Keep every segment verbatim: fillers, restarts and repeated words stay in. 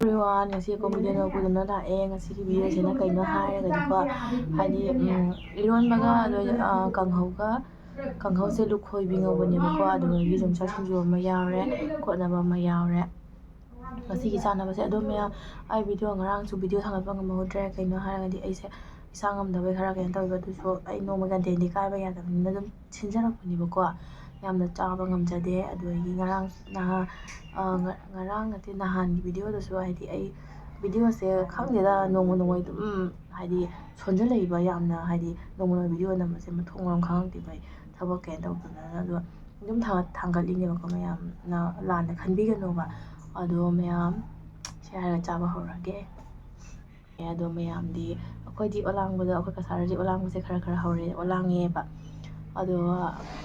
Everyone, ꯉꯁꯤ ꯑꯩꯈꯣꯏ middle ꯂꯧꯕꯗꯨꯅ ꯂꯥꯛꯑꯦ꯫ ꯉꯁꯤꯒꯤ ꯚꯤꯗꯤꯑꯣꯁꯤꯅ ꯀꯩꯅꯣ ꯍꯥꯏꯔꯒꯗꯤꯀꯣ, ꯍꯥꯏꯗꯤ, ꯎꯝ, ꯏꯔꯣꯟꯕꯒ ꯂꯣꯏ-, ꯑ, ꯀꯥꯡꯍꯧꯒ, ꯀꯥꯡꯍꯧꯁꯦ ꯂꯨꯈꯣꯏꯕꯤ ꯉꯧꯕꯅꯦꯕꯀꯣ, ꯑꯗꯨꯒ ꯌꯣꯡꯆꯥꯛ ꯁꯤꯡꯖꯨ ꯑꯃ ꯌꯥꯎꯔꯦ, ꯀꯣꯠꯅꯕ ꯑꯃ ꯌꯥꯎꯔꯦ꯫ ꯉꯁꯤꯒꯤ ꯆꯥꯅꯕꯁꯦ ꯑꯗꯨꯝ ꯃꯌꯥꯝ, ꯑꯩ ꯚꯤꯗꯤꯑꯣ, ꯉꯔꯥꯡꯁꯨ ꯚꯤꯗꯤꯑꯣ ꯊꯥꯒꯠꯄ ꯉꯝꯍꯧꯗ꯭ꯔꯦ꯫ ꯀꯩꯅꯣ ꯍꯥꯏꯔꯒꯗꯤ ꯑꯩꯁꯦ ꯏꯁꯥ ꯉꯝꯗꯕꯩ ꯈꯔ ꯀꯩꯅꯣ ꯇꯧꯋꯦꯕ, ꯑꯗꯨꯁꯨ ꯑꯩ ꯅꯣꯡꯃ ꯀꯟꯇꯦꯟꯗꯤ ꯀꯥꯏꯕ ꯌꯥꯗꯕꯅꯤꯅ ꯑꯗꯨꯝ ꯁꯤꯟꯖꯔꯛꯄꯅꯦꯕꯀꯣ꯫ ꯌꯥꯝꯅ ꯆꯥꯕ ꯉꯝꯖꯗꯦ꯫ ꯑꯗꯨꯗꯒꯤ ꯉꯔꯥꯡ, ꯅꯍꯥ-, ꯑ, ꯉ-, ꯉꯔꯥꯡ ꯅꯠꯇꯦ, ꯅꯍꯥꯟꯒꯤ ꯚꯤꯗꯤꯑꯣꯗꯁꯨ ꯍꯥꯏꯗꯤ ꯑꯩ ꯚꯤꯗꯤꯑꯣꯁꯦ ꯈꯪꯗꯦꯗ, ꯅꯣꯡꯃ ꯅꯣꯡꯃꯒꯤ ꯑꯗꯨꯝ ꯍꯥꯏꯗꯤ ꯁꯣꯟꯖꯜꯂꯛꯏꯕ ꯌꯥꯝꯅ, ꯍꯥꯏꯗꯤ ꯅꯣꯡꯃ ꯅꯣꯡꯃꯒꯤ ꯚꯤꯗꯤꯑꯣ ꯅꯝꯕꯁꯦ ꯃꯊꯣꯡ ꯃꯔꯝ ꯈꯪꯉꯛꯇꯦꯕ ꯑꯩ ꯊꯕꯛ ꯀꯩꯅꯣ ꯇꯧꯗꯅ꯫ ꯑꯗꯣ ꯑꯗꯨꯝ ꯊꯥꯡꯒꯠ-, ꯊꯥꯡꯒꯠꯂꯤꯅꯦꯕꯀꯣ, ꯃꯌꯥꯝꯅ ꯂꯥꯟꯅ ꯈꯟꯕꯤꯒꯅꯣꯕ꯫ ꯑꯗꯣ ꯃꯌꯥꯝ ꯁꯤ ꯍꯥꯏꯔꯒ ꯆꯥꯕ ꯍꯧꯔꯒꯦ꯫ ꯑꯗꯣ ꯃꯌꯥꯝꯗꯤ, ꯑꯩꯈꯣꯏꯗꯤ ꯑꯣꯂꯥꯡꯕꯗꯣ, ꯑꯩꯈꯣꯏ ꯀꯁꯥꯔꯗꯤ ꯑꯣꯂꯥꯡꯕꯁꯦ ꯈꯔ ꯈꯔ ꯍꯧꯔꯦ, ꯑꯣꯂꯥꯡꯉꯦꯕ꯫ ꯑꯗꯣ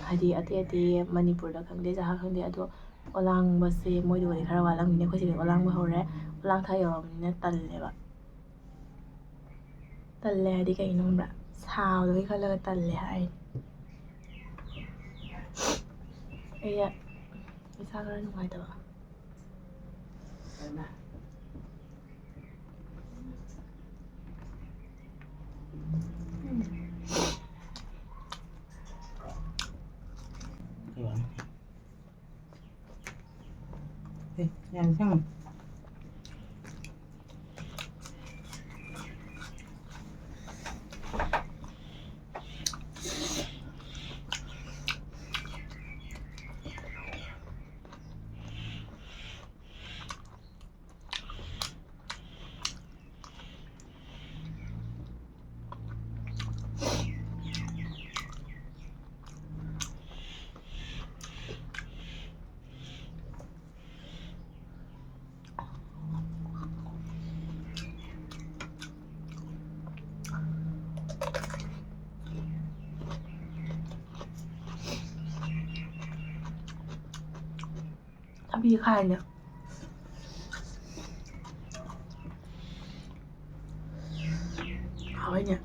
ꯍꯥꯏꯗꯤ ꯑꯇꯩ ꯑꯇꯩ ꯃꯅꯤꯄꯨꯔꯗ ꯈꯪꯗꯦ, ꯖꯍꯥ ꯈꯪꯗꯦ, ꯑꯗꯣ ꯑꯣꯂꯥꯡꯕꯁꯦ ꯃꯣꯏꯗꯨꯒꯗꯤ ꯈꯔ ꯋꯥꯠꯂꯝꯒꯅꯤ꯫ ꯑꯩꯈꯣꯏ ꯁꯤꯗꯤ ꯑꯣꯂꯥꯡꯕ ꯍꯧꯔꯦ, ꯑꯣꯂꯥꯡ ꯊꯥ ꯌꯧꯔꯕꯅꯤꯅ ꯇꯜꯂꯦꯕ꯫ ꯇꯜꯂꯦ ꯍꯥꯏꯗꯤ ꯀꯩꯒꯤꯅꯣ ꯈꯪꯕ꯭ꯔꯥ? ꯁꯥꯕꯗꯨꯒꯤ ꯈꯜꯂꯒ ꯇꯜꯂꯦ ꯍꯥꯏꯔꯤꯅꯦ꯫ ꯑꯩ ꯏꯁꯥ ꯈꯔ ꯅꯨꯡꯉꯥꯏꯇꯕ꯫ ꯊꯕꯤꯁꯦ ꯈꯥꯏꯔꯤꯅꯦ꯫ ꯍꯣꯏꯅꯦ꯫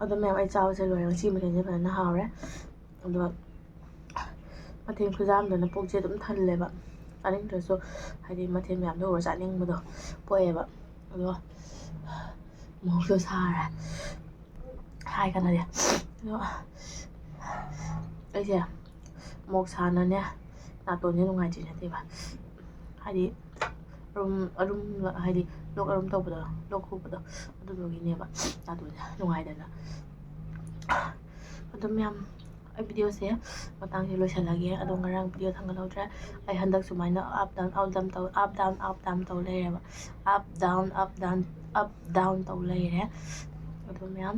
ꯑꯗꯣ ꯃꯌꯥꯝ, ꯑꯩ ꯆꯥꯕꯁꯦ ꯂꯣꯏꯔꯦ꯫ ꯉꯁꯤ ꯃꯊꯦꯜꯁꯦ ꯐꯖꯅ ꯍꯥꯎꯔꯦ꯫ ꯑꯗꯣ ꯃꯊꯦꯜ ꯈꯨꯌꯥꯝꯗꯨꯅ ꯄꯨꯛꯁꯦ ꯑꯗꯨꯝ ꯊꯜꯂꯦꯕ꯫ ꯆꯥꯅꯤꯡꯗ꯭ꯔꯁꯨ, ꯍꯥꯏꯗꯤ, ꯃꯊꯦꯜ ꯃꯌꯥꯝꯗꯣ ꯎꯔ ꯆꯥꯅꯤꯡꯕꯗꯣ ꯄꯣꯛꯑꯦꯕ꯫ ꯑꯗꯣ ꯃꯣꯔꯣꯛꯁꯨ ꯁꯥꯔꯦ꯫ ꯍꯥꯏ ꯀꯥꯟꯅꯗꯦ꯫ ꯑꯗꯣ ꯑꯩꯁꯦ ꯃꯣꯔꯣꯛ ꯁꯥꯅꯅꯦ ꯅꯥꯇꯣꯟꯁꯦ ꯅꯨꯡꯉꯥꯏꯇ꯭ꯔꯤ ꯅꯠꯇꯦꯕ꯫ ꯍꯥꯏꯗꯤ, ꯑꯔꯨꯝ, ꯑꯔꯨꯝ, ꯍꯥꯏꯗꯤ, ꯂꯣꯛ ꯑꯔꯨꯝ ꯇꯧꯕꯗꯣ, ꯂꯣꯛ ꯈꯨꯕꯗꯣ, ꯑꯗꯨꯗꯨꯒꯤꯅꯦꯕ ꯅꯥꯇꯣꯟꯁꯦ ꯅꯨꯡꯉꯥꯏꯗꯅ꯫ ꯑꯗꯨꯝ ꯌꯥꯝ, ꯑꯩ videoꯁꯦ ꯃꯇꯥꯡꯁꯦ ꯂꯣꯏꯁꯤꯜꯂꯒꯦ꯫ ꯑꯗꯣ ꯉꯔꯥꯡ video ꯊꯥꯡꯒꯠꯍꯧꯗ꯭ꯔꯦ꯫ ꯑꯩ ꯍꯟꯗꯛ ꯁꯨꯃꯥꯏꯅ up down, up down ꯇꯧ, up down, up down ꯇꯧ ꯂꯩꯔꯦꯕ꯫ Up down, up down, up down ꯇꯧ ꯂꯩꯔꯦ꯫ ꯑꯗꯣ ꯃꯌꯥꯝ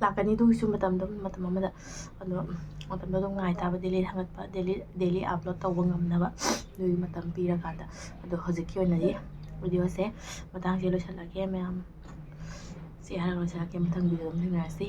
ꯂꯥꯛꯀꯅꯤ, ꯑꯗꯨꯒꯤꯁꯨ ꯃꯇꯝꯗꯣ, ꯃꯇꯝ ꯑꯃꯗ꯫ ꯑꯗꯣ ꯃꯇꯝꯗꯣ ꯑꯗꯨꯝ ꯉꯥꯏ ꯇꯥꯕ, daily ꯊꯥꯡꯒꯠꯄ, daily, daily upload ꯇꯧꯕ ꯉꯝꯅꯕ, ꯑꯗꯨꯒꯤ ꯃꯇꯝ ꯄꯤꯔꯀꯥꯟꯗ꯫ ꯑꯗꯣ ꯍꯧꯖꯤꯛꯀꯤ ꯑꯣꯏꯅꯗꯤ videoꯁꯦ ꯃꯇꯥꯡꯁꯦ ꯂꯣꯏꯁꯤꯜꯂꯒꯦ ꯃꯌꯥꯝ꯫ ꯁꯤ ꯍꯥꯏꯔꯒ ꯂꯣꯏꯁꯤꯜꯂꯛꯀꯦ꯫ ꯃꯊꯪ video ꯑꯗꯨꯝ ꯊꯦꯡꯅꯔꯁꯤ꯫